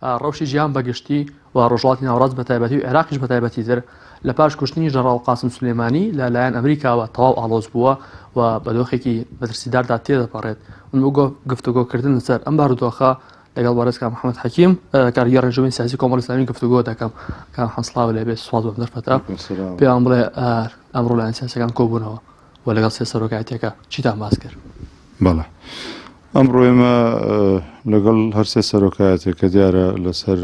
ڕەوشی جیهان بە گشتی و ڕۆژهەڵاتی ناوەڕاست بە تایبەتی و عێراقیش بە تایبەتی تر لە پاش کوشتنی ژەنەڕاڵ قاسم سولەیمانی لە لایەن ئەمریکاوە تەواو ئاڵۆز بووە و بە دۆخێکی مەترسیداردا تێدەپەڕێت. من بۆ گفتوگۆکردن لەسەر ئەم بارودۆخە لەگەڵ بەڕێز کاک محەممەد حەکیم کارگێڕ ئەنجومەنی سیاسی کۆمەڵی ئیسلامی گفتوگۆ دەکەم. کاک محەممەد سڵاو لێ بێت، سوپاس بۆ ئەم دەرفەتە. پێیان بڵێ ئەمڕۆ لایەن سیاسەکان کۆبوونەوە و لەگەڵ سێ سەرۆکایەتیەکە چیتان باس کرد؟ بەڵێ ئەمڕۆ ئێمە لەگەڵ هەرسێ سەرۆکایەتێکە دیارە لەسەر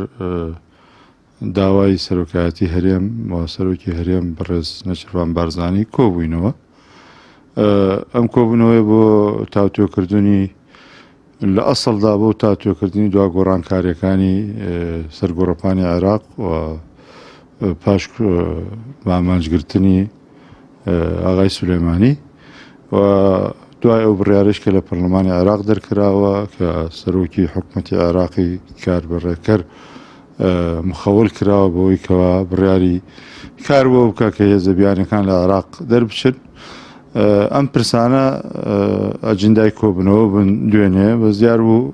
داوای سەرۆکایەتی هەرێم و سەرۆکی هەرێم بەڕێز نەچیرڤان بارزانی کۆبووینەوە. ئەم کۆبوونەوەی بۆ تاوتوێکردنی لە ئەسڵدا بۆ تاوتوێکردنی دوا گۆڕانکاریەکانی سەرگۆڕەپانی عێراق و پاش بامانجگرتنی ئاغای سولەیمانی و دوای ئەو بڕیارەش کە لە پەرلەمانی عێراق دەرکراوە کە سەرۆکی حکومەتی عێراقی کاربەڕێکەر مخەول کراوە بەوەی کەوا بڕیاری کار بۆ بکە کە هێزە بیانەکان لە عێراق دەربچن ئەم پرسانە ئەجندای کۆبنەوە بن دوێنێ بەس دیار بوو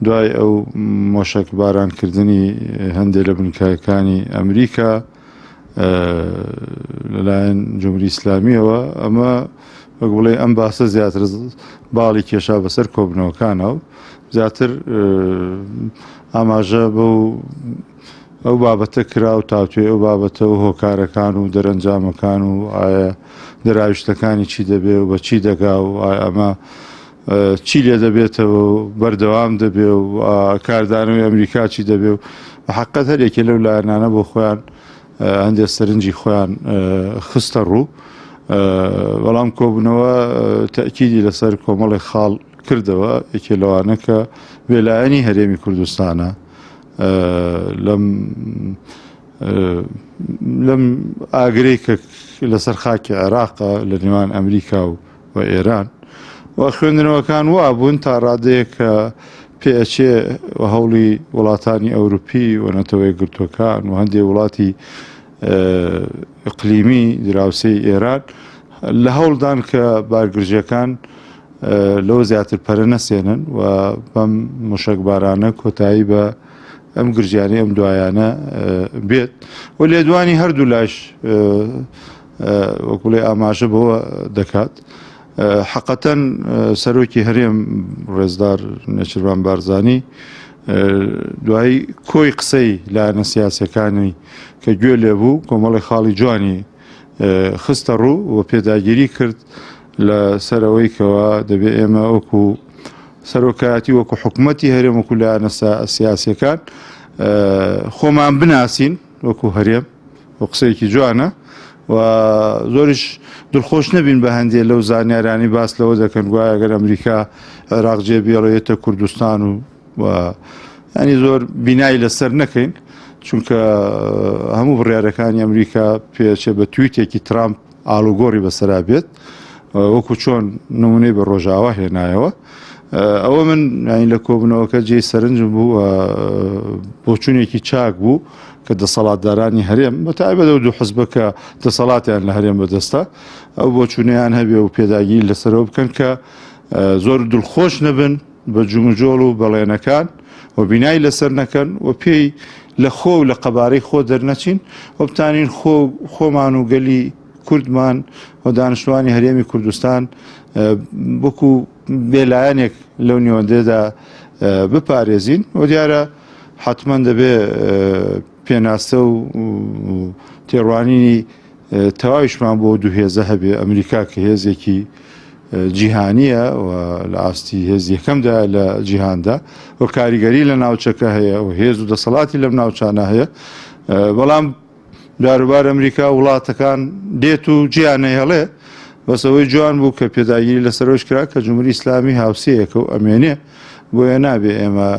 دوای ئەو مۆشەک بارانکردنی هەندێک لە بنکایەکانی ئەمریکا لەلایەن جمهوری ئیسلامیەوە ئەمە وەک بڵێ ئەم باسە زیاتر باڵی کێشا بەسەر کۆبنەوەکانە و زیاتر ئاماژە بەو ئەو بابەتە کرا و تاوتوێ ئەو بابەتە و هۆکارەکان و دەرەنجامەکان و ئایا دەراویشتەکانی چی دەبێ و بە چی دەگا و ئایا ئەمە چی لێ دەبێتەوە و بەردەوام دەبێ و کاردانەوەی ئەمریکا چی دەبێ و حقت هەر یەکێ لەو لایەنانە بۆ خۆیان هەندێک سەرنجی خۆیان خستە ڕوو بەڵام کۆبوونەوە تەکیدی لەسەر کۆمەڵی خاڵ کردەوە یەکێ لەوانە کە بێلایەنی هەرێمی کوردستانە لەم لەم ئاگرەی کە لەسەر خاکی عێراقە لە نێوان ئەمریکا و و ئێران و خوێندنەوەکان وابوون تا ڕادەیەک کە پێئەچێ و هەوڵی وڵاتانی ئەوروپی و نەتەوە یەکگرتووەکان و هەندێک وڵاتی ئیقلیمی دراوسێی ئێران لە هەوڵدان کە بارگرژیەکان لەوە زیاتر پەرە نەسێنن و بەم موشەکبارانە کۆتایی بە ئەم گرژیانەی ئەم دوایانە بێت و لێدوانی هەردوو لاش وەک بڵێ ئاماژە بەوە دەکات. حەقەتەن سەرۆکی هەرێم ڕێزدار نێچیرڤان بارزانی دوایی کۆی قسەی لایەنە سیاسەکانی کە گوێ لێ بوو کۆمەڵی خاڵی جوانی خستە ڕوو و پێداگیری کرد لە سەرەوەی کەوا دەبێ ئێمە وەکو سەرۆکایەتی وەکو حکوومەتی هەرێم وەکو لایەنە سیاسەکان خۆمان بناسین وەکو هەرێم و قسەیەکی جوانە و زۆریش دڵخۆش نەبین بە هەندێ لەو زانیارانی باس لەوە دەکەن گوایە گەر ئەمریکا عێراق جێ بێڵێتە کوردستان و ینی زۆر بینای لەسەر نەکەین چونکە هەموو بڕیارەکانی ئەمریکا پێچێ بە تویتێکی ترامپ ئاڵوگۆڕی بەسەرا بێت وەکو چۆن نمونەی بە ڕۆژاوا هێنایەوە ئەوە من ینی لە کۆبنەوەکە جێی سەرنجم بوو بۆچوونێکی چاک بوو کە دەسەڵاتدارانی هەرێم بە تایبەت ئەو دوو حزبە کە دەسەڵاتیان لە هەرێم بەدەستە ئەو بۆچوونەیان هەبێ و پێداگیری لەسەرەوە بکەن کە زۆر دڵخۆش نەبن بە جموجۆڵ و بەڵێنەکان و بینای لەسەر نەکەن و پێی لە خۆ و لە قەبارەی خۆ دەرنەچین و بتانین خۆ خۆمان و گەلی کوردمان و دانیشتوانی هەرێمی کوردستان وەکو بێلایەنێک لەو نێوەندێدا بپارێزین و دیارە حەتمەن دەبێ پێناسە و تێڕوانینی تەواویشمان بۆ دوو هێزە هەبێ ئەمریکا کە هێزێکی جیهانیە و لە ئاستی هێز یەکەمدا لە جیهاندا و کاریگەری لە ناوچەکە هەیە و هێز و دەسەڵاتی لەم ناوچانە هەیە بەڵام جاروبار ئەمریکا وڵاتەکان دێت و جێیان نەیهڵێ، بەس ئەوەی جوان بوو کە پێداگیری لەسەرەوەش کرا کە جمهوری ئیسلامی هاوسێیەکە و ئەمێنێ، بۆیە نابێ ئێمە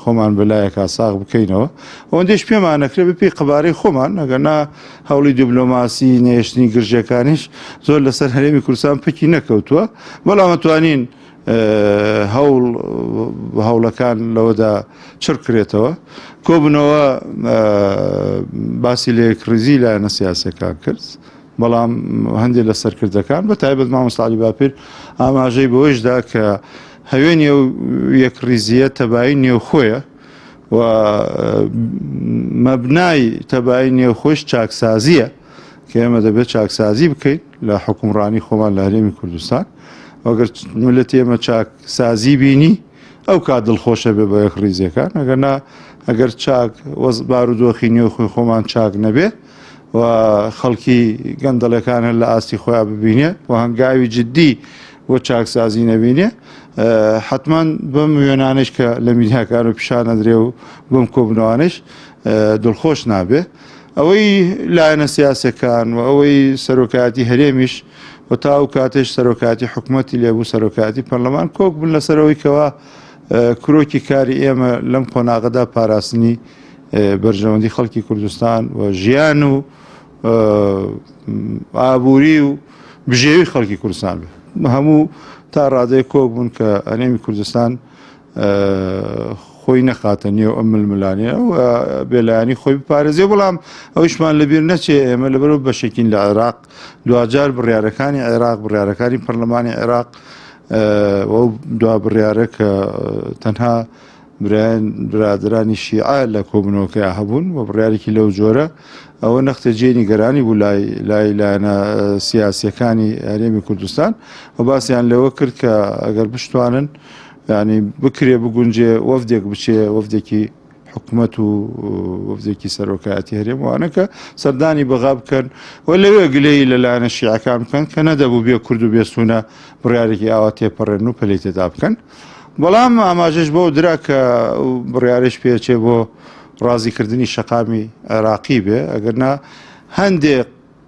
خۆمان بە لایەکا ساغ بکەینەوە، ئەوەندەیش پێمان ئەکرێ بە پێی قەبارەی خۆمان، ئەگەر نا هەوڵی دیبلۆماسی نەهێشتنی گرژیەکانیش زۆر لەسەر هەرێمی کوردستان پەکی نەکەوتووە، بەڵام ئەتوانین هەوڵ هەوڵەکان لەوەدا چڕ کرێتەوە. کۆبوونەوە باسی لە یەکڕیزی لایەنە سیاسیەکان کرد، بەڵام هەندێک لە سەرکردەکان بە تایبەت مامۆستا عەلی باپیر ئاماژەی بەوەیش دا کە هەوێنی ئەو یەکڕیزییە تەبایی نێوخۆیە و مەبنای تەبایی نێوخۆش چاکسازییە کە ئێمە دەبێت چاکسازی بکەین لە حکومڕانی خۆمان لە هەرێمی کوردستان. ئەگەر ملەتی ئێمە چاکسازی بینی ئەو کات دڵخۆشە بێ بە یەکڕیزیەکان، ئەگەر نا ئەگەر چاک وەز بارودۆخی نێوخۆی خۆمان چاک نەبێ و خەڵکی گەندەڵەکان هەر لە ئاستی خۆیان ببینێ و هەنگاوی جددی بۆ چاکسازی نەبینێ، حتمما بەم وێنانەش کە لە میدیاکان و پیشان ئەدرێ و بەم کۆبوونەوانەش دڵخۆش نابێ. ئەوەی لایەنە سیاسەکان و ئەوەی سەرۆکایەتی هەرێمیش و تا ئەو کاتێش سەرۆکایەتی حکوومەتی لێبوو سەرۆکایەتی پەرلەمان کۆک بن لەسەرەوەی کەوا کرۆکی کاری ئێمە لەم قۆناغەدا پاراستنی بەرژەوەندی خەڵکی کوردستان و ژیان و ئابووری و بژێوی خەڵکی کوردستان بێ. هەموو تا ڕادەیە کۆک بوون کە هەرێمی کوردستان خۆی نەخاتە نێو ئەم ململانێ و بێلایەنی خۆی بپارێزێ، بەڵام ئەویشمان لەبیر نەچێ ئێمە لەبەرەوە بەشێکین لە عێراق، دواجار بڕیارەکانی عێراق، بڕیارەکانی پەرلەمانی عێراق ئەو دوا بڕیارە کە تەنها برایان برادرانی شیعە لە کۆبوونەوەکەیا هەبوون و بڕیارێکی لەو جۆرە، ئەوە نەختێ جێی نیگەرانی بوو لای لای لایەنە سیاسیەکانی هەرێمی کوردستان و باسیان لەوە کرد کە ئەگەر بشتوانن یعنی بکرێ بگونجێ وەفدێک بچێ، وەفدێکی حکومەت و وەفدێکی سەرۆکایەتی هەرێم وانە کە سەردانی بەغا بکەن و لەوێ گلەیی لە لایەنە شیعەکان بکەن کە نەدەبوو بێ کورد و بێ سونە بڕیارێکی ئاوا تێپەڕێن و پەلی تێدا بکەن. بەڵام ئاماژەش بەوە درا کە ئەو بڕیارەش پێچێ بۆ ڕازیکردنی شەقامی عێراقی بێ، ئەگەرنا هەندێ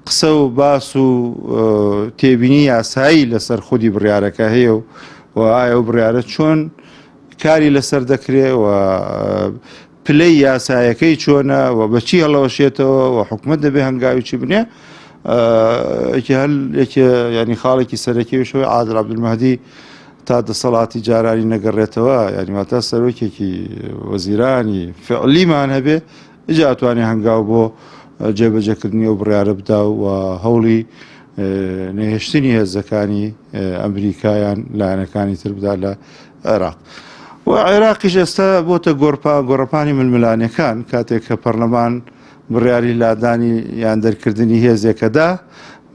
قسە و باس و تێبینی یاسایی لەسەر خودی بڕیارەکە هەیە و ئایا ئەو بڕیارە چۆن کاری لەسەر دەکرێ و پلەی یاسایەکەی چۆنە و بەچی هەڵەوەشێتەوە و حکومەت دەبێ هەنگاوی چی بنێ. یەکێ هەل یەکێ ینی خاڵێکی سەرەکیشەوەی عادل عەبدولمەهدی تا دەسەڵاتی جارانی نەگەڕێتەوە، یعنی واتا سەرۆکێکی وەزیرانی فعلیمان هەبێ ئیجا ئەتوانێ هەنگاو بۆ جێبەجێکردنی ئەو بڕیارە بدا و هەوڵی نەهێشتنی هێزەکانی ئەمریکایان لایەنەکانی تر بدا لە عێراق. و عێراقیش ئێستا بۆتە گۆڕپا گۆڕەپانی ململانێکان، کاتێک کە پەرلەمان بڕیاری لادانی یان دەرکردنی هێزێکەدا،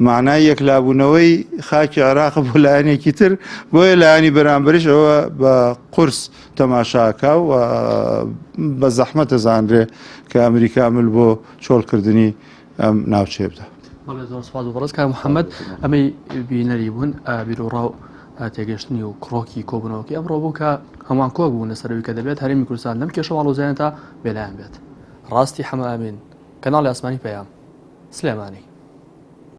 معنای یەکلابوونەوەی خاکی عێراق بۆ لایەنێکی تر، بۆیە لایەنی بەرامبەریش ئەوە بە قورس تەماشاکا و بە زەحمەت دەزانرێ کە ئەمریکا مل بۆ چۆڵکردنی ئەم ناوچەیە بدا. بەڵێ زۆر سوپاس بۆ بەڕێز کاک محەممەد. ئەمەی بینەری بوون بیروڕا و تێگەشتنی و کڕۆکی کۆبوونەوەکەی ئەمڕۆ بوو کە هەمووان کۆک بوون لەسەرەوەی کە دەبێت هەرێمی کوردستان لەم کێشە و ئاڵۆزیانە تا بێلایەن بێت. ڕاستی حەمە ئەمین، کەناڵی ئاسمانی پەیام، سلێمانی.